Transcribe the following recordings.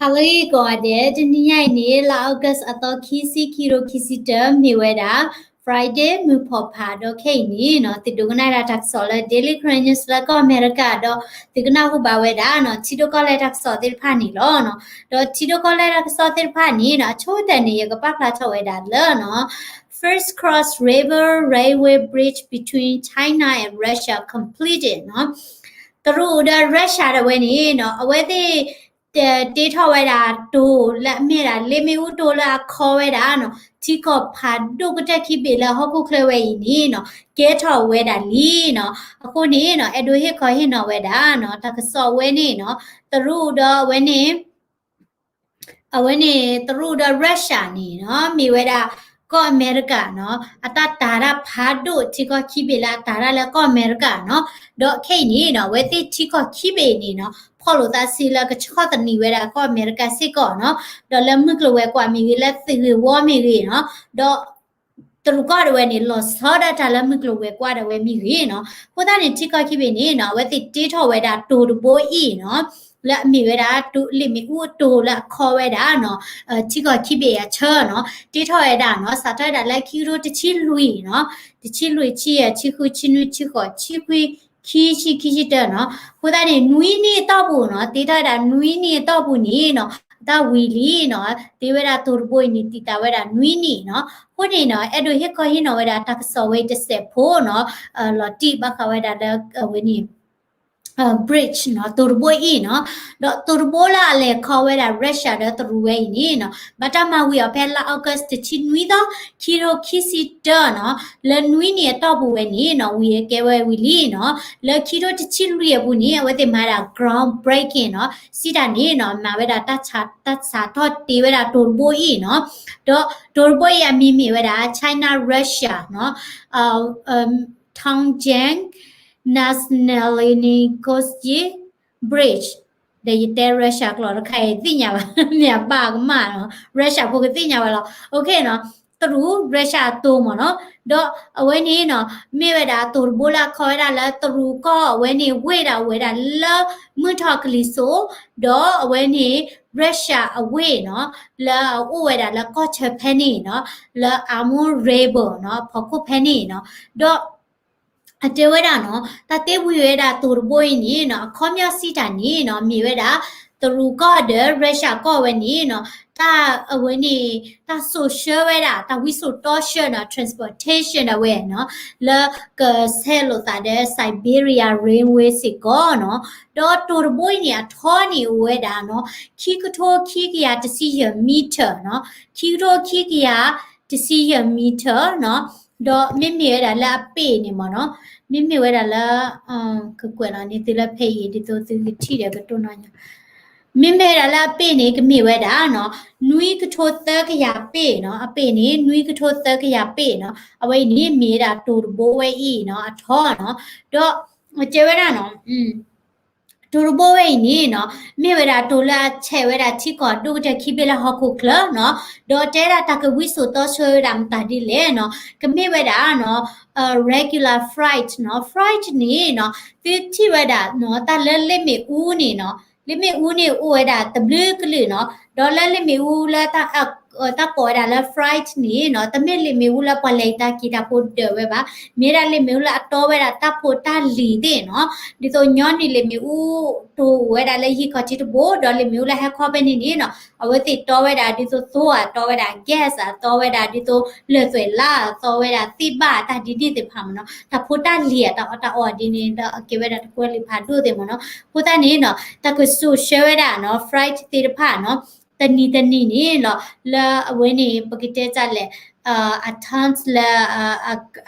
ဟါလၢအဂ့ၤကိးဂၤဒဲး, တနံၤညါအံၤန့ၣ် လါ August အသီခံဆံ, ခံကထိခံဆံတၢ, မ့ၢ်ဝဲဒၣ် Friday မုၢ်ဖီၣ်ဖး, ဒီးခဲအံၤန့ၣ်နီၤ သုဒိကနၣ်ဒၣ်တၢ်ကစီၣ်လၢ Daily Karen News လၢကီၢ်အမဲရကၤ, ဒီးသုကနၢ်ဟူဘၣ်ဝဲဒၣ်နီၤ ထံဒိၣ်ကီၢ်လဲၢ်တၢ်ကစီၣ်သ့ၣ်တဖၣ်န့ၣ်လီၤ. ဒီးထံဒိၣ်ကီၢ်လဲၢ်တၢ်ကစီၣ်သ့ၣ်တဖၣ်န့ၣ်နီၤ အဆိကတၢၢ်န့ၣ် ယကပာ်ဖျါထီၣ်ဝဲဒၣ်လၢနီၤ First Cross River Railway Bridge between China and Russia completed နီၤ. တရူးဒီး Russia ဒၣ်ဝဲန့ၣ်နီၤ အဝဲသ့ၣ် တ့ထီၣ်ဝဲဒၣ်တိၤလၢအမ့ၢ်ဒၣ် လ့မ့ၣ်အူတိၤလၢအခီဝဲဒၣ်နီၤ ထံကီၢ်ဖးဒိၣ်ကတၢၢ်ခံဘ့ၣ်လၢဟီၣ်ခိၣ်ချၢဝဲအံၤန့ၣ်နီၤ ကဲထီၣ်ဝဲဒၣ်လံနီၤ. အဃိန့ၣ်နီၤ အဲၣ်ဒိးဟ့ၣ်ခီဟ့ၣ်နီၤဝဲဒၣ်နီၤ တၢ်ကစီၣ်ဝဲန့ၣ်နီၤ တရူးဒီးအဝဲန့ၣ် အဝဲန့ၣ် တရူးဒီး Russia န့ၣ်နီၤ မ့ၢ်ဝဲဒၣ် ကီၢ်အမဲရကၤနီၤ အတၢ်တာ်တၢ်ဖးဒိၣ်ထံကီၢ်ခံဘ့ၣ်လၢအတာ်တၢ်လၢကီၢ်အမဲရကၤနီၤ. ဒီးခဲအံၤန့ၣ်နီၤ အဝဲသ့ၣ်ထံကီၢ်ခံဘ့ၣ်န့ၣ်နီၤ ဖီၣ်လိာ်သးဆံးလၢကဆီၣ်သနံးဝဲဒၣ်ကီၢ်အမဲရကၤစ့ၢ်ကီးနီၤ. ဒီးလၢမုၢ်ကျိၤဝဲၤကွာ်မ့ၢ်ဂ့ၤ လၢသုးဂ့ၢ်ဝီမ့ၢ်ဂ့ၤနီၤ ဒီး တရူးကီၢ်ဒၣ်ဝဲန့ၣ် လီၤဆီဒၣ်တၢ်လၢမုၢ်ကျိၤဝဲၤကွာ်ဒၣ်ဝဲမ့ၢ်ဂ့ၤနီၤ. အဃိသတးန့ၣ် ထံကီၢ်ခံဘ့ၣ်န့ၣ်နီၤ အဝဲသ့ၣ်တ့ထီၣ်ဝဲဒၣ်တိၤတဘိအံၤနီၤ လၢအမ့ၢ်ဝဲဒၣ် လ့မ့ၣ်အူအတိၤလၢအခီဝဲဒၣ်နီၤ ထံကီၢ်ခံဘ့ၣ်အဆၢနီၤ တ့ထီၣ်ဝဲဒၣ်နီၤ စးထီၣ်ဝဲဒၣ်လၢခံကထိတဆံလွံၢ်နီၤ တဆံလွံၢ် ဆံယဲၢ် ဆံဃု ဆံနွံ ဆံဃိး ဆံခွံ ခံဆံ ခံဆံတၢနီၤ. အဃိသတးန့ၣ် နွံနံၣ်အတီၢ်ပူၤနီၤ တ့ထီၣ်ဝဲဒၣ်နွံနံၣ်အတီၢ်ပူၤန့ၣ်နီၤ အတၢ်ဝံၤလံနီၤ တ့ဝဲဒၣ်တိၤတဘိအံၤန့ၣ် တံာ်တာ်ဝဲဒၣ်နွံနံၣ်နီၤ. အဃိန့ၣ်နီၤ အဲၣ်ဒိးဟ့ၣ်ခီဟ့ၣ်နီၤဝဲဒၣ်တၢ်ကစီၣ်ဝဲအံၤတစဲးဖိနီၤ လီၤတံၢ်ဘၣ်ဃးဝဲဒၣ်လၢအဝဲန့ၣ် bridge နီၤ တိၤတဘိအံၤနီၤ. ဒီးတိၤတဘိလၢအလဲၤခီဝဲဒၣ် Russia ဒီးတရူးဝဲအံၤန့ၣ်နီၤ ဘၣ်တၢ်မၤဝံၤအီၤဖဲလါ August တဆံနွံသီ ခံကထိခံဆံတၢနီၤ လၢနွံနံၣ်အတီၢ်ပူၤဝဲန့ၣ်နီၤ ဝံၤအကဲဝဲဝံၤလံနီၤ. လၢခံကထိတဆံလွံၢ်အပူၤန့ၣ် အဝဲသ့ၣ်မၤဒၣ် groundbreaking နီၤ စံးတၢ်န့ၣ်နီၤ မၤဝဲဒၣ်တၢ်စးထီၣ်တ့ဝဲဒၣ်တိၤတဘိအံၤနီၤ. ဒီးတိၤတဘိအံၤအမံၤမ့ၢ်ဝဲဒၣ် China Russia နီၤ Tongjiang National Negotiation Bridge ဒီးယတဲ Russia ကျိာ်တခါအံၤသ့ၣ်ညါဘၣ် မ့ၢ်အဘၣ်ကမၣ်နီၤ Russia ဖိကသ့ၣ်ညါဘၣ်လီၤ. OK နီၤ တရူး Russia အတိၤမ့ၢ်နီၤ ဒီးအဝဲန့ၣ်နီၤ မ့ၢ်ဝဲဒၣ်တိၤတဘိလၢအခီဝဲဒၣ်လၢတရူးကီၢ်အဝဲန့ၣ် ဝ့ၢ်ဒၣ်ဝဲဒၣ်လၢမုၢ်ထီၣ်ကလံၤစိး ဒီးအဝဲန့ၣ် Russia အဝ့ၢ်နီၤ လၢအအိၣ်ဝဲဒၣ်လၢကီၢ်ဆၢဖဲန့ၣ်နီၤ လၢ Amur River နီၤ ဖီခိၣ်ဖဲန့ၣ်နီၤ ဒီး အတဲဝဲဒၣ်နီၤ တၢ်တ့ဝံၤဝဲဒၣ်တိၤတဘိအံၤန့ၣ်နီၤ အခီပညီစံးတၢ်န့ၣ်နီၤ မ့ၢ်ဝဲဒၣ် တရူးကီၢ်ဒီး Russia ကီၢ်ဝဲန့ၣ်နီၤ တၢ်အဝဲန့ၣ် တၢ်စိာ်ဆှၢဝဲဒၣ် တၢ်ဝံစိာ်တီဆှၢနီၤ transportation ဒၣ်ဝဲနီၤ လၢကဆဲးလိာ်သးဒီး Siberia Railway စ့ၢ်ကီးနီၤ ဒီးတိၤတဘိအံၤန့ၣ် အထီန့ၣ်အိၣ်ဝဲဒၣ်နီၤ ခံကထိခံကယၤတဆံယဲၢ် meter နီၤ ခံကထိခံကယၤတဆံယဲၢ် meter နီၤ ဒီးမ့မ့ၢ်ဝဲဒၣ်လၢအပ့ၢ်န့ၣ်မ့ၢ်နီၤ မ့မ့ၢ်ဝဲဒၣ်လၢ ကကွဲးလီၤန့ၢ်သုလၢဖဲအံၤ ဒ်သိးသုကထံၣ်ဒီးကတိၢ်နီၣ်ညါ မ့မ့ၢ်ဝဲဒၣ်လၢအပ့ၢ်န့ၣ် ကမ့ၢ်ဝဲဒၣ်နီၤ နွံကထိသၢကယၤပ့ၢ်နီၤ အပ့ၢ်န့ၣ် နွံကထိသၢကယၤပ့ၢ်နီၤ အဝဲအံၤန့ၣ် မ့ၢ်ဝဲဒၣ်တိၤတဘိဝဲအံၤနီၤ အထီနီၤ ဒီးတဲဝဲဒၣ်နီၤ တိၤတဘိဝဲအံၤန့ၣ်နီၤ မ့ၢ်ဝဲဒၣ်တိၤလၢအဆဲးဝဲဒၣ်ထံကီၢ်ဒိၣ်ကတၢၢ်ခံဘ့ၣ်လၢဟီၣ်ခိၣ်ချၢနီၤ ဒီးတဲဒၣ်တၢ်ကဝံစိာ်တီဆှၢဝဲဒၣ်မတၤဒ်လဲၣ်နီၤ ကမ့ၢ်ဝဲဒၣ်နီၤ regular freight နီၤ freight န့ၣ်နီၤ သုထံၣ်ဝဲဒၣ်နီၤ တၢ်လၢလ့မ့ၣ်အူန့ၣ်နီၤ လ့မ့ၣ်အူန့ၣ်အိၣ်ဝဲဒၣ်တဘျုးကလုာ်နီၤ ဒီးလၢလ့မ့ၣ်အူလၢ တၢ်ကိးဝဲဒၣ်လၢ freight န့ၣ်နီၤ တမ့ၢ်လ့မ့ၣ်အူလၢပှၤလဲၤတၢ်က့ၤတၢ်ဖိဒၢးဝဲဘၣ် မ့ၢ်ဝဲဒၣ်လ့မ့ၣ်အူလၢအတီဝဲဒၣ်တၢ်ဖိတၢ်လံၤသ့ၣ်နီၤ ဒ်သိးညီနုၢ်လ့မ့ၣ်အူတိၤအိၣ်ဝဲဒၣ်လၢယံၤခီၣ်ထံးတဘိ ဒီးလ့မ့ၣ်အူလၢဟဲခီဖဲန့ၣ်န့ၣ်နီၤ အဝဲသ့ၣ်တီဝဲဒၣ်ဒ်သိးသိအတီဝဲဒၣ် gas အတီဝဲဒၣ်ဒ်သိးလၢၢ်သွဲၣ်လါအတီဝဲဒၣ်သ့ၣ်ဘၣ်တၢ်ဒ်န့ၣ်သ့ၣ်တဖၣ်မ့ၢ်နီၤ တၢ်ဖိတၢ်လံၤအတၢ်အီၣ်တၢ်အီဒ်န့ၣ်ဒီးအကဲဝဲဒၣ်တကွဲလံာ်ဖးဒိၣ်သ့ၣ်မ့ၢ်နီၤ အဃိသတးန့ၣ်နီၤ တၢ်ကစိာ်ဆှၢဝဲဒၣ်နီၤ freight သ့ၣ်တဖၣ်နီၤ တနံၤတနံၤန့ၣ်လီၤ လၢအဝဲန့ၣ် ပကတဲတၢ်လဲၣ် အ tons လၢ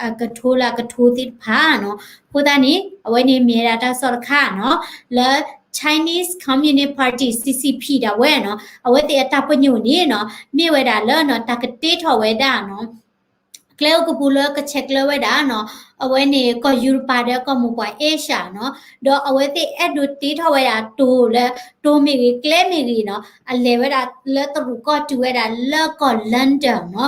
အကထိလၢအကထိသ့ၣ်တဖၣ်နီၤ အဃိသတးန့ၣ် အဝဲန့ၣ်မ့ၢ်ဝဲဒၣ်တၢ်ကစီၣ်တခါနီၤ လၢ Chinese Communist Party CCP ဒၣ်ဝဲနီၤ အဝဲသ့ၣ်အတၢ်ပညိၣ်န့ၣ်နီၤ မ့ၢ်ဝဲဒၣ်လၢနီၤ တၢ်ကတ့ထီၣ်ဝဲဒၣ်နီၤ ကျဲအိၣ်ကပူၤလၢကဆဲးကျၢဝဲဒၣ်နီၤ အဝဲန့ၣ် ကီၢ်ယူရပၤဒီးကီၢ်မိၢ်ပှၢ် Asia နီၤ, ဒီးအဝဲသ့ၣ်အဲၣ်ဒိးတ့ထီၣ်ဝဲဒၣ်တိၤလၢ တိၤမ့ၢ်ဂ့ၤ ကျဲမ့ၢ်ဂ့ၤနီၤ, အလဲၤဝဲဒၣ်လၢတရူးကီၢ်တုၤဝဲဒၣ်လၢကီၢ် London နီၤ.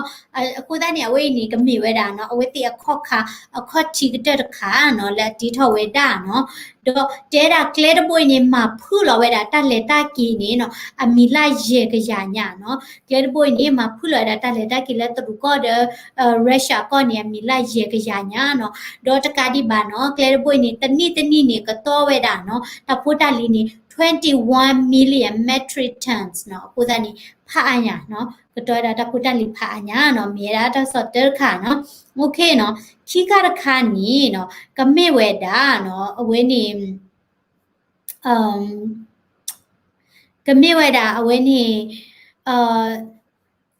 အဃိသတးန့ၣ် အဝဲအံၤန့ၣ် ကမ့ၢ်ဝဲဒၣ်နီၤ အဝဲသ့ၣ်အခီၣ်ခါ အခီၣ်ထံးကတၢၢ်တခါနီၤ လၢအတ့ထီၣ်ဝဲဒၣ်နီၤ. ဒီးတဲဒၣ်ကျဲတဘိအံၤန့ၣ် မၤဖုၣ်လီၤဝဲဒၣ်တၢ်လဲၤတၢ်က့ၤန့ၣ်နီၤ အမံၤလၢယဲၢ်ကယၤညါနီၤ. ကျဲတဘိအံၤန့ၣ် မၤဖုၣ်လီၤဝဲဒၣ်တၢ်လဲၤတၢ်က့ၤလၢတရူးကီၢ်ဒီး Russia ကီၢ်န့ၣ် အမံၤလၢယဲၢ်ကယၤညါနီၤ. ဒီးတကးဒံးဘၣ်နီၤ ကျဲတဘိအံၤန့ၣ် တနံၣ်တနံၣ်န့ၣ် ကတီၢ်ဝဲဒၣ်နီၤ တၢ်ဖိတၢ်လံၤန့ၣ် twenty-one million metric tons နီၤ. အဃိသတးန့ၣ် ဖးအါညါနီၤ ကတီၢ်ဝဲဒၣ်တၢ်ဖိတၢ်လံၤဖးအါညါနီၤ မ့ၢ်ဝဲဒၣ်တၢ်ကစီၣ်တၢတခါနီၤ. OK နီၤ ခံခါတခါန့ၣ်နီၤ ကမ့ၢ်ဝဲဒၣ်နီၤ အဝဲန့ၣ် ကမ့ၢ်ဝဲဒၣ်အဝဲန့ၣ်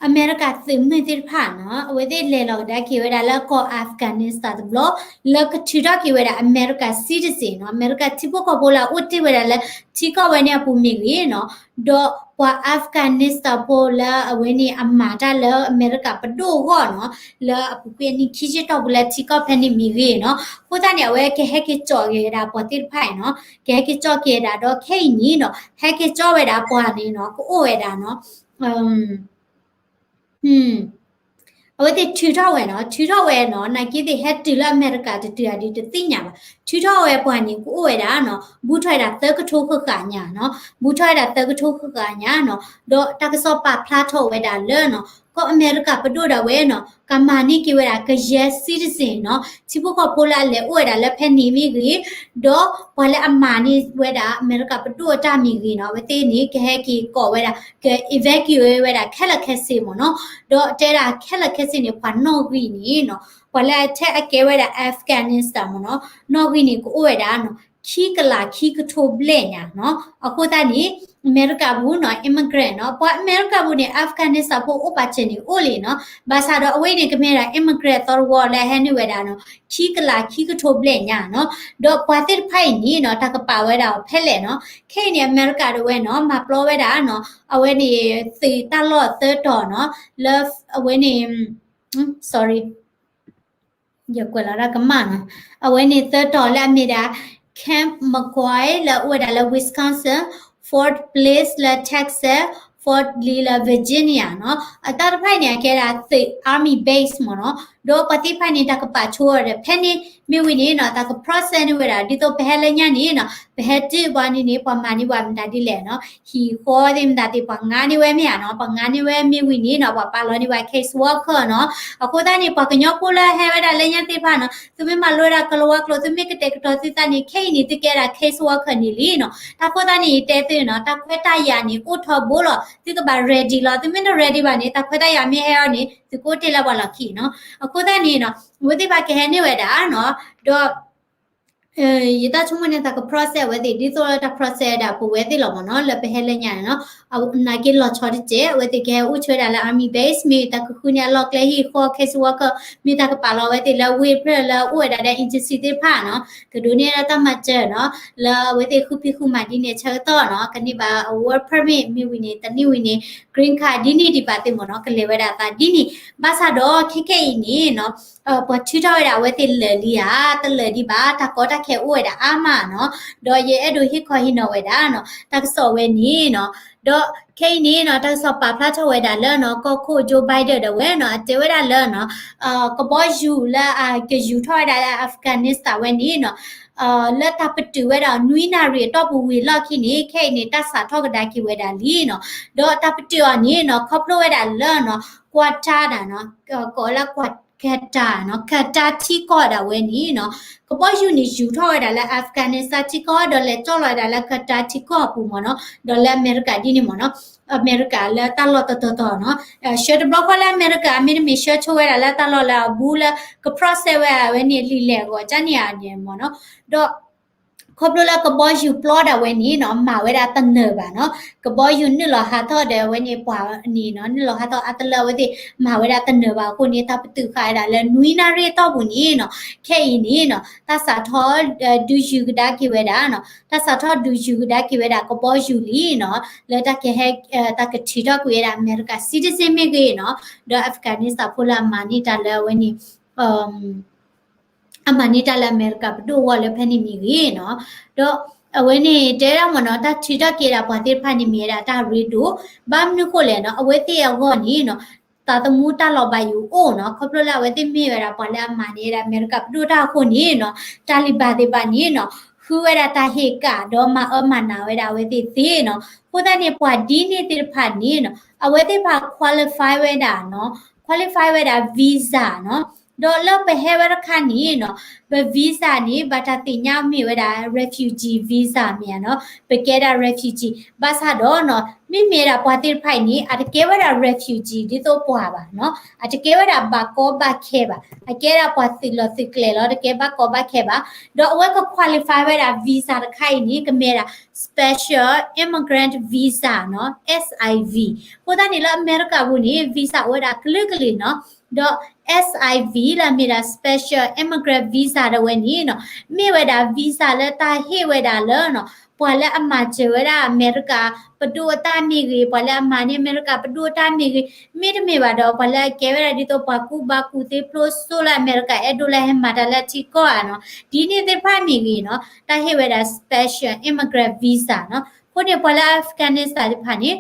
အမဲရကၤသုးမုၢ်သ့ၣ်တဖၣ်နီၤ အဝဲသ့ၣ်လဲၤလီၤကဒါက့ၤဝဲဒၣ်လၢကီၢ် Afghanistan တဘျီ လၢကထုးထီၣ်က့ၤဝဲဒၣ်အမဲရကၤ citizen နီၤ အမဲရကၤထံဖိကီၢ်ဖိလၢအအိၣ်တ့ၢ်ဝဲဒၣ်လၢထံကီၢ်ဝဲန့ၣ်အပူၤမ့ၢ်ဂ့ၤနီၤ, ဒီးပှၤ Afghanistan ဖိလၢအဝဲန့ၣ်အမၤတၢ်လၢအမဲရကၤပဒိၣ်အဂီၢ်နီၤ လၢအပူၤကွံာ်အနံၣ်ခံဆံတီၢ်ပူၤလၢထံကီၢ်ဖဲန့ၣ်မ့ၢ်ဂ့ၤနီၤ, အဃိသတးန့ၣ် အဝဲကဟဲက့ၤကၠီၣ်က့ၤဝဲဒၣ်ပှၤသ့ၣ်တဖၣ်အံၤနီၤ ကဟဲက့ၤကၠီၣ်က့ၤဝဲဒၣ်ဒီးခဲအံၤန့ၣ်နီၤ ဟဲက့ၤကၠီၣ်ဝဲဒၣ်ပှၤန့ၣ်နီၤ ကအိၣ်ဝဲဒၣ်နီၤ အဝဲသ့ၣ်ထုးထီၣ်ဝဲနီၤ ထုးထီၣ်ဝဲနီၤ နာ်က့သ့ၣ်ဟဲတုၤလၢအမဲရကၤတတုၤဧါဒ်တသ့ၣ်ညါဘၣ် ထုးထီၣ်ဝဲပှၤန့ၣ် ကအိၣ်ဝဲဒၣ်နီၤ ဘူးထီၣ်ဝဲဒၣ်သၢကထိဃၣ်ဃၣ်ညါနီၤ ဘူးထီၣ်ဝဲဒၣ်သၢကထိဃၣ်ဃၣ်ညါနီၤ ဒီးတၢ်ကစီၣ်ပာ်ဖျါထီၣ်ဝဲဒၣ်လၢနီၤ ကီၢ်အမဲရကၤပဒိၣ်ဒၣ်ဝဲနီၤ ကမၤန့ၢ်က့ၤဝဲဒၣ်ကယဲၢ် citizen နီၤ ထံဖိကီၢ်ဖိလၢအလဲၤအိၣ်ဝဲဒၣ်လၢဖဲန့ၣ်မ့ၢ်ဂ့ၤ ဒီးပှၤလၢအမၤန့ၢ်ဝဲဒၣ်အမဲရကၤပဒိၣ်အတၢ်မ့ၢ်ဂ့ၤနီၤ အဝဲသ့ၣ်န့ၣ် ကဟဲက့ၤကိးဝဲဒၣ် က evacuate ဝဲဒၣ်ခဲလၢာ်ခဲဆ့မ့ၢ်နီၤ, ဒီးတဲဒၣ်ခဲလၢာ်ခဲဆ့န့ၣ် ပှၤနီၣ်ဂံၢ်န့ၣ်နီၤ ပှၤလၢအထဲအကဲဝဲဒၣ် Afghanistan မ့ၢ်နီၤ နီၣ်ဂံၢ်န့ၣ် ကအိၣ်ဝဲဒၣ်နီၤ ခံကလးခံကထိဘျဲၣ်ညါနီၤ, အဃိသတးန့ၣ် အမဲရကၤပူၤနီၤ immigrant နီၤ ပှၤအမဲရကၤပူၤန့ၣ် Afghanistan ဖိအိၣ်ပာ်စၢၤန့ၣ်အိၣ်လံနီၤ, ဘၣ်ဆၣ်ဒီးအဝဲအံၤန့ၣ် ကမ့ၢ်ဒၣ် immigrant သီတဝီလၢဟဲနုာ်ဝဲဒၣ်နီၤ ခံကလးခံကထိဘျဲၣ်ညါနီၤ, ဒီးပှၤသ့ၣ်တဖၣ်အံၤန့ၣ်နီၤ တၢ်ကပာ်ဝဲဒၣ်အီၤဖဲလဲၣ်နီၤ, ခဲအံၤန့ၣ် အမဲရကၤဒၣ်ဝဲနီၤ မၤပျီဝဲဒၣ်နီၤ အဝဲန့ၣ် သုးတၢ်လီၢ်သၢတီၤနီၤ လၢအဝဲန့ၣ် sorry ယကွဲးလီၤဒၣ်ကမၣ်နီၤ, အဝဲန့ၣ်သၢတီၤလၢအမ့ၢ်ဒၣ် Camp McCoy လၢအအိၣ်ဝဲဒၣ်လၢ Wisconsin, Fort Bliss လၢ Texas, Fort Lee လၢ Virginia နီၤ, အတၢ်တဖၣ်န့ၣ် အကဲဒၣ်သုး army base မ့ၢ်နီၤ, ဒီးပှၤသ့ၣ်တဖၣ်န့ၣ် တၢ်ကပာ်ဆိအီၤဒီး ဖဲန့ၣ်မ့ၢ်ဝံၤန့ၣ်နီၤ တၢ်က process န့ၢ်ဝဲဒၣ် ဒ်သိးပဟဲလၢညါန့ၣ်နီၤ ပဟဲတုၤပှၤန့ၣ်န့ၣ် ပှၤမၤန့ၢ်ပှၤမတၤဒ်လဲၣ်နီၤ, ဟံၣ်ဃီသ့ၣ်မတၤသ့ၣ် ပှၤငါန့ၢ်ဝဲမ့ၢ်ဧါနီၤ, ပှၤငါန့ၢ်ဝဲမ့ၢ်ဝံၤန့ၣ်နီၤ ပှၤပာ်လီၤန့ၢ်ပှၤ case worker နီၤ, အဃိသတးန့ၣ် ပှၤကညီဖိလၢဟဲဝဲဒၣ်လၢညါသ့ၣ်တဖၣ်နီၤ သုမ့ၢ်မၤလိဝဲဒၣ်ကလၤဝါကျိာ် သုမ့ၢ်ကတဲာ်ကတီၤသုသးန့ၣ် ခဲအံၤန့ၣ် သုကဲဒၣ် case worker န့ၣ်လံနီၤ, တၢ်အဃိသတးန့ၣ် ယတဲသုနီၤ တၢ်ခွဲးတၢ်ယာ်န့ၣ် အိၣ်ထီဘိလီၤ, သုကဘၣ် ready လီၤ, သုမ့ၢ်တ ready ဘၣ်န့ၣ် တၢ်ခွဲးတၢ်ယာ်မ့ၢ်ဟဲအီၤန့ၣ် သုကအိၣ်တ့ၢ်လၢပှၤလီၢ်ခံနီၤ, အဃိသတးန့ၣ်နီၤ အဝဲသ့ၣ်တဖၣ်ကဟဲန့ၢ်ဝဲဒၣ်နီၤ, ဒီး ယတၢ်ဆိကမိၣ်န့ၣ် တၢ်က process အဝဲသ့ၣ် ဒ်သိးလၢတၢ် process ဒၣ်ပဝဲသ့ၣ်လီၤမ့ၢ်နီၤ, လၢပဟဲလၢညါန့ၣ်နီၤ, နာ်က့လီၤဆီတစဲး အဝဲသ့ၣ်ကဟဲအိၣ်ဆိဝဲဒၣ်လၢ army base မ့ၢ်တၢ်ကဃုန့ၢ်အလီၢ်ကျဲဟံၣ်ဃီ case worker မ့ၢ်တၢ်ကပာ်လီၤအဝဲသ့ၣ်လၢ ဝ့ၢ်ဖျၢၣ် လၢအိၣ်ဝဲဒၣ်ဒီး agency သ့ၣ်တဖၣ်နီၤ, ကဒိးန့ၢ်ဒၣ်တၢ်မၤစၢၤနီၤ, လၢအဝဲသ့ၣ်ဃုဖံးဃုမၤဒ်န့ၣ်အဆၢကတီၢ်နီၤ, ကန့ၢ်ဘၣ် work permit မ့ၢ်ဝံၤန့ၣ် တန့ၢ်ဝံၤန့ၣ် green card ဒ်န့ၣ်ဒံးဘၣ်သ့ၣ်မ့ၢ်နီၤ, ကလဲၤဝဲဒၣ်သးဒ်န့ၣ်, ဘၣ်ဆၣ်ဒီးခဲခဲအံၤန့ၣ်နီၤ ပှၤထုးထီၣ်ဝဲဒၣ်အဝဲသ့ၣ်လၢာ်လံဧါ, တလၢာ်ဒံးဘၣ်, တၢ်ကီတၢ်ခဲအိၣ်ဝဲဒၣ်အါမးနီၤ, ဒီးယအဲၣ်ဒိးဟ့ၣ်ခီဟ့ၣ်နီၤဝဲဒၣ်နီၤ, တၢ်ကစီၣ်ဝဲန့ၣ်နီၤ, ဒီးခဲအံၤန့ၣ်နီၤ တၢ်ကစီၣ်ပာ်ဖျါထီၣ်ဝဲဒၣ်လၢနီၤ ကီၢ်ခိၣ် Joe Biden ဒၣ်ဝဲနီၤ အတဲဝဲဒၣ်လၢနီၤ ကဘီယူၤလၢအကယူၤထီၣ်ဝဲဒၣ်လၢ Afghanistan ဝဲန့ၣ်နီၤ လၢတၢ်ပတုာ်ဝဲဒၣ်နွံနၣ်ရံၣ်အတီၢ်ပူၤဝံၤအလီၢ်ခံန့ၣ် ခဲအံၤန့ၣ် တၢ်စးထီၣ်ကဒါက့ၤဝဲဒၣ်လံနီၤ, ဒီးတၢ်ပတုာ်အီၤန့ၣ်နီၤ ခီဖျိဝဲဒၣ်လၢနီၤ Qatar ဒၣ်နီၤ ကိးလၢ Qatar နီၤ Qatar ထံကီၢ်ဒၣ်ဝဲန့ၣ်နီၤ ကဘီယူၤန့ၣ် ယူၤထီၣ်ဝဲဒၣ်လၢ Afghanistan ထံကီၢ် ဒီးလဲၤကၠီၣ်လီၤဝဲဒၣ်လၢ Qatar ထံကီၢ်အပူၤမ့ၢ်နီၤ, ဒီးလၢအမဲရကၤဒ်န့ၣ်မ့ၢ်နီၤ အမဲရကၤလၢတၢ်လီၢ်တတီၤတီၤနီၤ, ဆှၢတဘျီဃီလၢအမဲရကၤ မ့တမ့ၢ်ဆှၢဆိဝဲဒၣ်လၢတၢ်လီၢ်လၢအဘူးလၢ က process ဝဲအဝဲန့ၣ်လံာ်လဲၢ်အဂီၢ် ကန့ၣ်ဧါန့ၣ်မ့ၢ်နီၤ, ဒီး ခီဖျိလၢကဘီယူၤပျီဒၣ်ဝဲန့ၣ်နီၤ မၤဝဲဒၣ်တနၢၤဘၣ်နီၤ, ကဘီယူၤနုာ်လီၤဟးထီၣ်ဒီးအဝဲန့ၣ်ပှၤန့ၣ်နီၤ နုာ်လီၤဟးထီၣ်အါတလၢအဝဲသ့ၣ်မၤဝဲဒၣ်တနၢၤဘၣ်အဃိန့ၣ် တၢ်ပတုာ်ဃာ်ဝဲဒၣ်လၢနွံနၣ်ရံၣ်အတီၢ်ပူၤန့ၣ်နီၤ, ခဲအံၤန့ၣ်နီၤ တၢ်စးထီၣ် ဒုးယုၤကဒါက့ၤဝဲဒၣ်နီၤ, တၢ်စးထီၣ်ဒုးယုၤကဒါက့ၤဝဲဒၣ်ကဘီယူၤလံနီၤ, လၢတၢ်ကဟဲ တၢ်ကထုးထီၣ်ကွံာ်ဝဲဒၣ်အမဲရကၤ citizen မ့ၢ်ဂ့ၤနီၤ, ဒီး Afghanistan ဖိလၢအမၤန့ၢ်တၢ်လၢအဝဲန့ၣ် အမၤန့ၢ်တၢ်လၢအမဲရကၤပဒိၣ်အဂီၢ်လၢဖဲန့ၣ်မ့ၢ်ဂ့ၤနီၤ, ဒီးအဝဲန့ၣ်တဲဝဲဒၣ်မ့ၢ်နီၤ တၢ်ထုးထီၣ်က့ၤဒၣ်ပှၤသ့ၣ်တဖၣ်န့ၣ်မ့ၢ်ဝဲဒၣ်တၢ်ရ့ဒိၣ်, ဘၣ်မနုၤဃိလဲၣ်နီၤ အဝဲသ့ၣ်အဂီၢ်န့ၣ်နီၤ သးသမူတၢ်လီၤဘၣ်ယိၣ်အိၣ်နီၤ, ခီဖျိလၢအဝဲသ့ၣ်မ့ၢ်ဝဲဒၣ်ပှၤလၢအမၤန့ၢ်ဝဲဒၣ်အမဲရကၤပဒိၣ်တၢ်အဃိန့ၣ်နီၤ တၢ်လံၤဘၣ်သ့ၣ်တဖၣ်န့ၣ်နီၤ ဃုဝဲဒၣ်တၢ်ဟ့ၣ်ကၣ်ဒီးမၤအၢမၤနးဝဲဒၣ်အဝဲသ့ၣ်သ့နီၤ, အဃိသတးန့ၣ် ပှၤဒ်န့ၣ်သ့ၣ်တဖၣ်န့ၣ်နီၤ အဝဲသ့ၣ်တဖၣ် qualify ဝဲဒၣ်နီၤ qualify ဝဲဒၣ် visa နီၤ, ဒီးလၢပဟဲဝဲတခါန့ၣ်နီၤ ပ visa န့ၣ် ဘၣ်တၢ်သ့ၣ်ညါမ့ၢ်ဝဲဒၣ် refugee visa မ့ၢ်ဧါနီၤ, ပကဲဒၣ် refugee ဘၣ်ဆၣ်ဒီးနီၤ မ့မ့ၢ်ဝဲဒၣ်ပှၤသ့ၣ်တဖၣ်အံၤန့ၣ် အတကဲဝဲဒၣ် refugee ဒ်သိးပှၤဘၣ်နီၤ, အတကဲဝဲဒၣ်ဘၣ်ကီဘၣ်ခဲဘၣ်, အကဲဒၣ်ပှၤသုးလီၢ်သုးကျဲလီၤ, တကဲဘၣ်ကီဘၣ်ခဲဘၣ်, ဒီးအဝဲက qualify ဝဲဒၣ် visa တခါအံၤန့ၣ် ကမ့ၢ်ဒၣ် special immigrant visa နီၤ S I V, အဃိသတးန့ၣ်လၢအမဲရကၤပူၤန့ၣ် visa အိၣ်ဝဲဒၣ်ကလုာ်ကလုာ်နီၤ, ဒီး S I V လၢအမ့ၢ်ဒၣ် special immigrant visa ဒၣ်ဝဲန့ၣ်နီၤ မ့ၢ်ဝဲဒၣ် visa လၢတၢ်ဟ့ၣ်ဝဲဒၣ်လၢနီၤ ပှၤလၢအမၤစၢၤဝဲဒၣ်အမဲရကၤပဒိၣ်အတၢ်မ့ၢ်ဂ့ၤ, ပှၤလၢအမၤန့ၢ်အမဲရကၤပဒိၣ်အတၢ်မ့ၢ်ဂ့ၤ, မ့တမ့ၢ်ဘၣ်ဒီး ပှၤလၢအကဲဝဲဒၣ်ဒ်သိးပှၤကူၣ်ဘၣ်ကူၣ်သ့ဖျိစိလၢအမဲရကၤအဲၣ်ဒိးလၢဟဲမၤတၢ်လၢထံကီၢ်ဧါနီၤ, ဒ်န့ၣ်သ့ၣ်တဖၣ်မ့ၢ်ဂ့ၤနီၤ တၢ်ဟ့ၣ်ဝဲဒၣ် special immigrant visa နီၤ, အဃိန့ၣ် ပှၤလၢ Afghanistan သ့ၣ်တဖၣ်န့ၣ်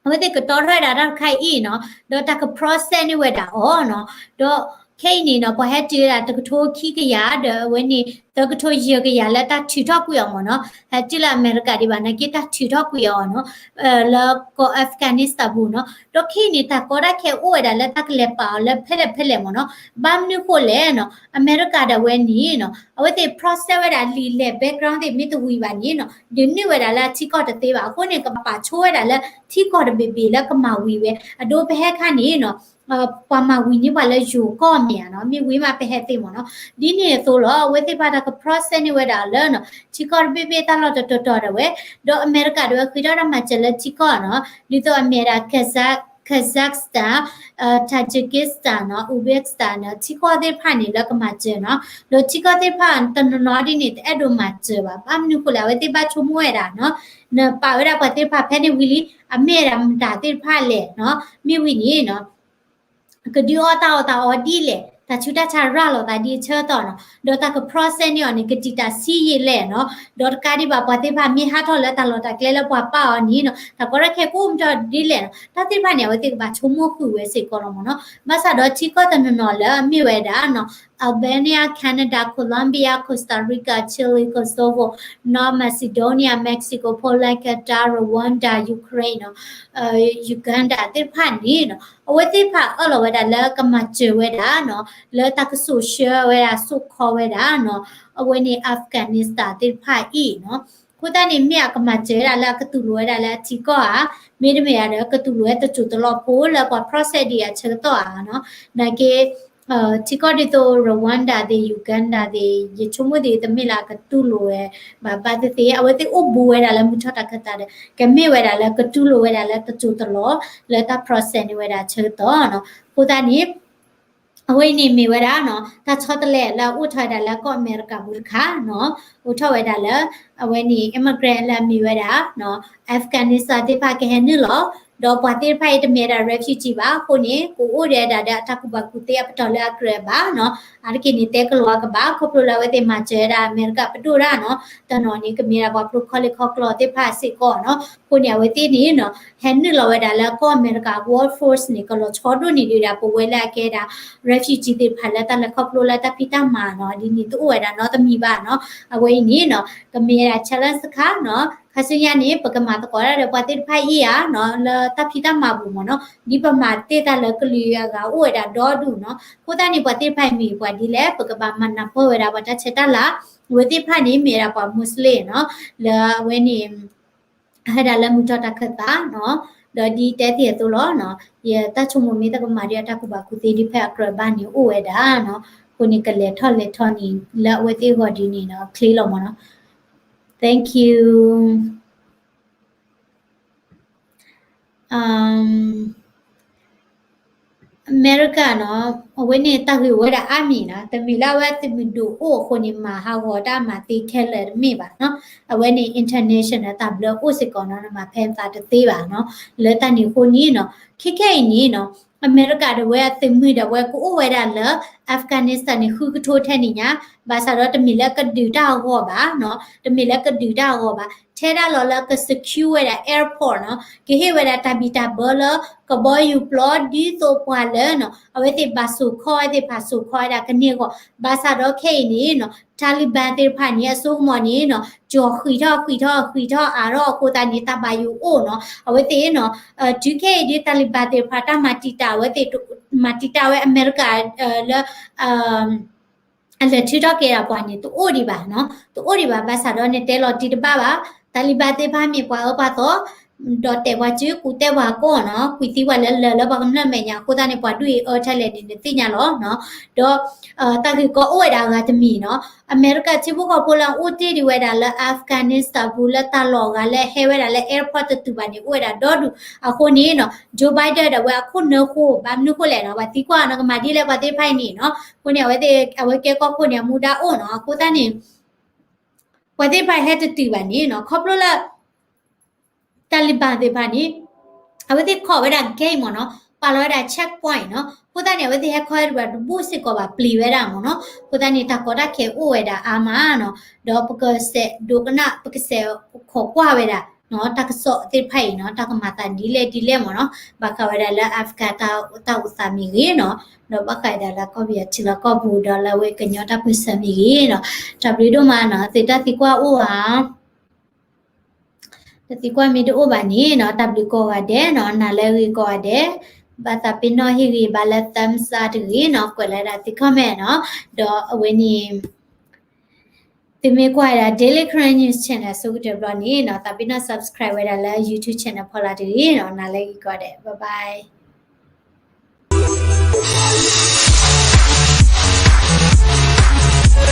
အဝဲသ့ၣ်ကတီၤထီၣ်ဝဲဒၣ်တၢ်တခါအံၤနီၤ, ဒီးတၢ်က process န့ၢ်ဝဲဒၣ်အီၤနီၤ, ဒီးခဲအံၤန့ၣ်နီၤ ပှၤဟဲတုၤဝဲဒၣ်တကထိခံကယၤ ဒီးအဝဲန့ၣ် သၢကထိယဲၢ်ကယၤလၢတၢ်ထုးထီၣ်ကွံာ်အီၤမ့ၢ်နီၤ, ဟဲတုၤလၢအမဲရကၤဒံးဘၣ် နာ်က့တၢ်ထုးထီၣ်ကွံာ်အီၤနီၤ, လၢကီၢ် Afghanistan ပူၤနီၤ, ဒီးခဲအံၤန့ၣ် တၢ်ကီတၢ်ခဲအိၣ်ဝဲဒၣ်လၢတၢ်ကလဲၤပာ်အီၤလၢဖဲလဲၣ်ဖဲလဲၣ်မ့ၢ်နီၤ, ဘၣ်မနုၤဃိလဲၣ်နီၤ, အမဲရကၤဒၣ်ဝဲန့ၣ်နီၤ အဝဲသ့ၣ် process ဝဲဒၣ်လံာ်လဲၢ် background သ့ၣ်မ့ၢ်တဝံၤဘၣ်န့ၣ်နီၤ ဒုးနုာ်ဝဲဒၣ်လၢထံကီၢ်တသ့ဘၣ်, အဃိန့ၣ် ကပာ်ဆိဝဲဒၣ်လၢထံကီၢ်တဘ့ၣ်ဘ့ၣ်လၢကမၤဝံၤဝဲ, အဒိပဟဲခါန့ၣ်နီၤ ပှၤမၤဝံၤန့ၢ်ပှၤလၢယိၤကီၢ်မ့ၢ်ဧါနီၤ, မ့ၢ်ဝံၤမးပဟဲသ့မ့ၢ်နီၤ, ဒ်န့ၣ်အသိးလီၤ အဝဲသ့ၣ်တဖၣ်တၢ်က process န့ၢ်ဝဲဒၣ်လၢနီၤ ထံကီၢ်တဘ့ၣ်ဘ့ၣ်တၢ်လီၢ်တတီၤတီၤဒၣ်ဝဲ, ဒီးအမဲရကၤဒၣ်ဝဲဃ့ထီၣ်တၢ်မၤစၢၤလၢထံကီၢ်နီၤ, ဒ်သိးအမ့ၢ်ဝဲဒၣ် Kaza- Kazakhstan, Tajikistan နီၤ, Uzbekistan နီၤ, ထံကီၢ်သ့ၣ်တဖၣ်န့ၣ်လၢကမၤစၢၤနီၤ, ဒီးထံကီၢ်သ့ၣ်တဖၣ်တနီၤနီၤဒ်န့ၣ် တအဲၣ်ဒိးမၤစၢၤဘၣ်, ဘၣ်မနုၤဃိလဲၣ် အဝဲသ့ၣ်ဘၣ်ဆိကမိၣ်ဝဲဒၣ်နီၤ, နပာ်ဝဲဒၣ်ပှၤသ့ၣ်တဖၣ်ဖဲန့ၣ်ဝံၤလံ အမ့ၢ်ဝဲဒၣ်မတၤသ့ၣ်တဖၣ်လဲၣ်နီၤ, မ့ၢ်ဝံၤန့ၣ်နီၤ ကဒုးအီၣ်တၢ်အီၣ်တၢ်အီဒ်လဲၣ်, တၢ်ဆူးတၢ်ဆါရၤလီၤသးဒ်အဆၢကတီၢ်နီၤ, ဒီးတၢ်က process န့ၢ်အီၤန့ၣ် ကတံာ်တာ်ဆံးယံာ်လဲၣ်နီၤ, ဒီးတကးဒံးဘၣ်ပှၤသ့ၣ်တဖၣ်မ့ၢ်ဟးထီၣ်လၢတၢ်လီၢ်တၢ်ကျဲလၢပှၤပာ်အီၤန့ၣ်နီၤ တၢ်ကီတၢ်ခဲကအိၣ်မးထီၣ်ဒ်လဲၣ်နီၤ, တၢ်သ့ၣ်တဖၣ်န့ၣ် အဝဲသ့ၣ်ကဘၣ်ဆိကမိၣ်ဃုာ်ဝဲစ့ၢ်ကီးလီၤမ့ၢ်နီၤ, ဘၣ်ဆၣ်ဒီးထံကီၢ်တနီၤနီၤလၢအမ့ၢ်ဝဲဒၣ်နီၤ Albania, Canada, Colombia, Costa Rica, Chile, Kosovo, North Macedonia, Mexico, Poland, Qatar, Rwanda, Ukraine နီၤ, Uganda သ့ၣ်တဖၣ်န့ၣ်နီၤ အဝဲသ့ၣ်တဖၣ်အၢၣ်လီၤဝဲဒၣ်လၢကမၤစၢၤဝဲဒၣ်နီၤ လၢတၢ်ကစိာ်ဆှၢဝဲဒၣ်စိာ်ခီဝဲဒၣ်နီၤ အဝဲန့ၣ် Afghanistan သ့ၣ်တဖၣ်အံၤနီၤ, အဃိသတးန့ၣ် မ့ၢ်အကမၤစၢၤဝဲဒၣ်လၢအကတူၢ်လိာ်ဝဲဒၣ်လၢအထံကီၢ်ဧါ, မ့တမ့ၢ်ဧါဒီး ကတူၢ်လိာ်ဝဲတစိၢ်တလီၢ်ဖိလၢပှၤ process ဒံးအဆၢကတီၢ်ဧါနီၤ, နာ်က့ ထံကီၢ်ဒ်သိး Rwanda သ့ၣ် Uganda သ့ၣ် ယဆိကမိၣ်သ့ၣ်တမ့ၢ်လၢအကတူၢ်လိာ်ဝဲဘၣ် ဘၣ်သ့ၣ်သ့ၣ် အဝဲသ့ၣ်အိၣ်ဘူးဝဲဒၣ်လၢမုၢ်ထီၣ်တၢ်ခၢၣ်သးဒီး ကမ့ၢ်ဝဲဒၣ်လၢကတူၢ်လိာ်ဝဲဒၣ်လၢတစိၢ်တလီၢ် လၢတၢ် process န့ၢ်ဝဲဒၣ်အဆၢကတီၢ်နီၤ, အဃိသတးန့ၣ် အဝဲအံၤန့ၣ်မ့ၢ်ဝဲဒၣ်နီၤ တၢ်ဆီတလဲလၢအအိၣ်ထီၣ်ဝဲဒၣ်လၢကီၢ်အမဲရကၤပူၤတခါနီၤ, အိၣ်ထီၣ်ဝဲဒၣ်လၢ အဝဲန့ၣ် immigrant လၢအမ့ၢ်ဝဲဒၣ် Afghanistan သ့ၣ်တဖၣ်ကဟဲနုာ်လီၤ, ဒီးပှၤသ့ၣ်တဖၣ်အံၤတမ့ၢ်ဝဲဒၣ် refugee ဘၣ်အဃိန့ၣ် ကအိၣ်ဒီးဒၣ်ဒီးအတၢ်ကူၣ်ဘၣ်ကူၣ်သ့အပတီၢ်လၢအကြၢးဘၣ်နီၤ, အါတက့ၢ်န့ၣ် တဲကလီၤအကဘၣ် ခီဖျိလၢအဝဲသ့ၣ်မၤစၢၤဝဲဒၣ်အမဲရကၤပဒိၣ်တၢ်နီၤ, တနီၤန့ၣ် ကမ့ၢ်ဒၣ်ပှၤဖျိခီလ့ၣ်ခီကျိာ်သ့ၣ်တဖၣ်စ့ၢ်ကီးနီၤ, အဃိန့ၣ် အဝဲသ့ၣ်န့ၣ်နီၤ ဟဲနုာ်လီၤဝဲဒၣ်လၢကီၢ်အမဲရကၤ workforce န့ၣ် ကလီၤဆီဒိၣ်န့ၢ်ဒံးဒၣ် ပဝဲလၢအကဲဒၣ် refugee သ့ၣ်တဖၣ်လၢတၢ်လဲၤခီဖျိလၢတၢ်ဖံးတၢ်မၤနီၤ, ဒ်န့ၣ်တအိၣ်ဝဲဒၣ်နီတမံၤဘၣ်နီၤ, အဝဲအံၤန့ၣ်နီၤ ကမ့ၢ်ဝဲဒၣ် challenge တခါနီၤ, ခါဆူညါန့ၣ် ပကမၤသကိးတၢ်ဒီးပှၤသ့ၣ်တဖၣ်အံၤဧါနီၤ လၢတၢ်ဖံးတၢ်မၤပူၤမ့ၢ်နီၤ, ဒ်ပမၤတ့ၢ်တၢ်လၢကလုာ်အဂၤအိၣ်ဝဲဒၣ်ဒီဒူၣ်နီၤ, အဃိသတးန့ၣ် ပှၤသ့ၣ်တဖၣ်အံၤမ့ၢ်ပှၤဒ်လဲၣ် ပကဘၣ်မၤနၢ်ပၢၢ်ဝဲဒၣ်ပှၤတၢ်ဆဲးတၢ်လၤ, အဝဲသ့ၣ်တဖၣ်န့ၣ် မ့ၢ်ဝဲဒၣ်ပှၤ Muslim နီၤ, လၢအဝဲန့ၣ် ဟဲဒၣ်လၢမုၢ်ထီၣ်တၢ်ခၢၣ်သးနီၤ, ဒီးဒ်တဲသ့ၣ်အသိးလီၤနီၤ, ယတၢ်ဆိကမိၣ်မ့ၢ်တၢ်ကမၤဒ်အတၢ်ကူၣ်ဘၣ်ကူၣ်သ့ဒ်ဖဲအကြၢးဘၣ်န့ၣ်အိၣ်ဝဲဒၣ်နီၤ, အဃိန့ၣ် ကလဲၤထီၣ်လဲၤထီန့ၣ် လၢအဝဲသ့ၣ်အဂီၢ်ဒ်န့ၣ်နီၤ ချ့လီၤမ့ၢ်နီၤ, Thank you. အမဲရကၤနီၤ, အဝဲန့ၣ်တၢ်ဂ့ၢ်ဝဲဒၣ်အါမံၤနီၤ, တမ့ၢ်လၢအဝဲသုးမုၢ်ဒိၣ်အိၣ်အဃိန့ၣ် မၤဟးဂီၤတၢ်မၤသ့ခဲလၢာ်တမ့ၢ်ဘၣ်နီၤ, အဝဲန့ၣ် international တၢ်ဘျၢအိၣ်စ့ၢ်ကီးနီၤ, နမၤဖဲသးတသ့ဘၣ်နီၤ, လၢတၢ်န့ၣ်အဃိန့ၣ်နီၤ, ခဲခဲအံၤန့ၣ်နီၤ, အမဲရကၤဒၣ်ဝဲအသုးမုၢ်ဒၣ်ဝဲကအိၣ်ဝဲဒၣ်လၢ Afghanistan န့ၣ် ဃုကထိထဲန့ၣ်ညါ, ဘၣ်ဆၣ်ဒီးတမ့ၢ်လၢကဒုးတၢ်အဂီၢ်ဘၣ်နီၤ, တမ့ၢ်လၢကဒုးတၢ်အဂီၢ်ဘၣ်, ထဲဒၣ်လီၤလၢက secure ဝဲဒၣ် airport နီၤ, ကဟ့ၣ်ဝဲဒၣ်တၢ်ဘံၣ်တၢ်ဘၢလၢကဘီယူၤပျီ ဒ်သိးပှၤလၢနီၤ အဝဲသ့ၣ်ဘၣ်စိာ်ခီဝဲသ့ၣ်တဖၣ် စိာ်ခီဝဲဒၣ်ကန့ၢ်အဂီၢ်, ဘၣ်ဆၣ်ဒီးခဲအံၤန့ၣ်နီၤ Taliban သ့ၣ်တဖၣ်န့ၣ် အစိကမီၤန့ၣ်နီၤ ကၠီၤဃံးထီၣ်ဃံးထီၣ်ဃံးထီၣ်အါထီၣ်အဃိသတးန့ၣ် တၢ်ဘၣ်ယိၣ်အိၣ်နီၤ, အဝဲသ့ၣ်နီၤ တုၤခဲအံၤဒ် Taliban သ့ၣ်တဖၣ် တၢ်မၤတံာ်တာ်အဝဲသ့ၣ် မၤတံာ်တာ်ဝဲအမဲရကၤ လၢ အလဲၤထုးထီၣ်ကဲဒၣ်ပှၤန့ၣ် တအိၣ်ဒံးဘၣ်နီၤ, တအိၣ်ဒံးဘၣ်, ဘၣ်ဆၣ်ဒီးန့ၣ်တဲလီၤတံၢ်တဘၣ်ဘၣ်, Taliban သ့ၣ်တဖၣ်မ့ၢ်ပှၤအၢပှၤသီ, ဒီးတဲပှၤစုကူတဲပှၤကီၢ်နီၤ, ကွံာ်သံပှၤလၢလၢာ်လၢပှၤကမျၢၢ်မဲာ်ညါအဃိသတးန့ၣ် ပှၤဒုးအံၤအၢထဲလဲၣ်န့ၣ် နသ့ၣ်ညါလီၤနီၤ, ဒီး တၢ်ဂ့ၢ်ကီအိၣ်ဝဲဒၣ်အဂၤတမံၤနီၤ, အမဲရကၤထံဖိကီၢ်ဖိလၢအအိၣ်တ့ၢ်ဒံးဝဲဒၣ်လၢ Afghanistan ပူၤလၢတၢ်လီၢ်အဂၤလၢဟဲဝဲဒၣ်လၢ airport တတုၤဘၣ်န့ၣ် အိၣ်ဝဲဒၣ်ဒီဒူၣ်အဃိန့ၣ်နီၤ, Joe Biden ဒီးဝဲအခိၣ်နၢဃိ ဘၣ်မနုၤဃိလဲၣ်နီၤ, ပှၤသံကွၢ်နီၤ ကမၤဒ်လဲၣ်ပှၤသ့ၣ်တဖၣ်အံၤန့ၣ်နီၤ, အဃိန့ၣ် အဝဲသ့ၣ် အဝဲကဲကီၢ်ခိၣ်န့ၣ် အမူဒါအိၣ်နီၤ, အဃိသတးန့ၣ် ပှၤသ့ၣ်တဖၣ်ဟဲတတုၤဘၣ်န့ၣ်နီၤ, ခီဖျိလၢ Taliban သ့ၣ်တဖၣ်န့ၣ် အဝဲသ့ၣ်ခီၣ်ဝဲဒၣ် gate မ့ၢ်နီၤ, ပာ်လီၤဝဲဒၣ် checkpoint နီၤ, အဃိသတးန့ၣ် အဝဲသ့ၣ်ဟဲခီဟဲတဘၣ်တဘူၣ်စ့ၢ်ကီးဘၣ် ပျံၤဝဲဒၣ်မ့ၢ်နီၤ, အဃိသတးန့ၣ် တၢ်ကီတၢ်ခဲအိၣ်ဝဲဒၣ်အါမးနီၤ, ဒီးပကစဲးဒိကနၣ် ပကစဲးခိးကွၢ်ဝဲဒၣ်နီၤ, တၢ်ကစီၣ်သ့ၣ်တဖၣ်အံၤနီၤ, တၢ်ကမၤသးဒ်လဲၣ်ဒ်လဲၣ်မ့ၢ်နီၤ, ဘၣ်ဃးဝဲဒၣ်လၢ Afghan တၢ်အိၣ်သးမ့ၢ်ဂ့ၤနီၤ, ဒီးဘၣ်ဃးဝဲဒၣ်လၢကီၢ်ပယီၤထံလီၢ်ကီၢ်ပူၤ ဒီးလၢအဝဲကညီတၢ်ပၢၢ်ဆၢမ့ၢ်ဂ့ၤနီၤ, တၢ်ဘျုးဒိၣ်မးနီၤ, သုတၢ်သံကွၢ်အိၣ်ဧါ တၢ်သံကွၢ်မ့ၢ်တအိၣ်ဘၣ်န့ၣ်နီၤ, တၢ်ဘျုးကိးဂၤဒဲးနီၤ, နၤလၢအဂ့ၤကိးဂၤဒဲး, ဘၣ်သးပ့ၤနီၣ်ဟ့ၣ်ဂ့ၤ ဘၣ်လၢ thumbs up တဂ့ၤနီၤ, ကွဲးလၢဒၣ်သု comment နီၤ, ဒီးအဝဲန့ၣ် သုမ့ၢ်ကွၢ်ဝဲဒၣ် Daily Karen News Channel အဆိကတၢၢ်တဘျီန့ၣ်နီၤ, သးပ့ၤနီၣ် subscribe ဝဲဒၣ်လၢ YouTube channel ဖီလာ်တဂ့ၤနီၤ, နၤလၢအဂ့ၤကိးဂၤဒဲး, bye bye.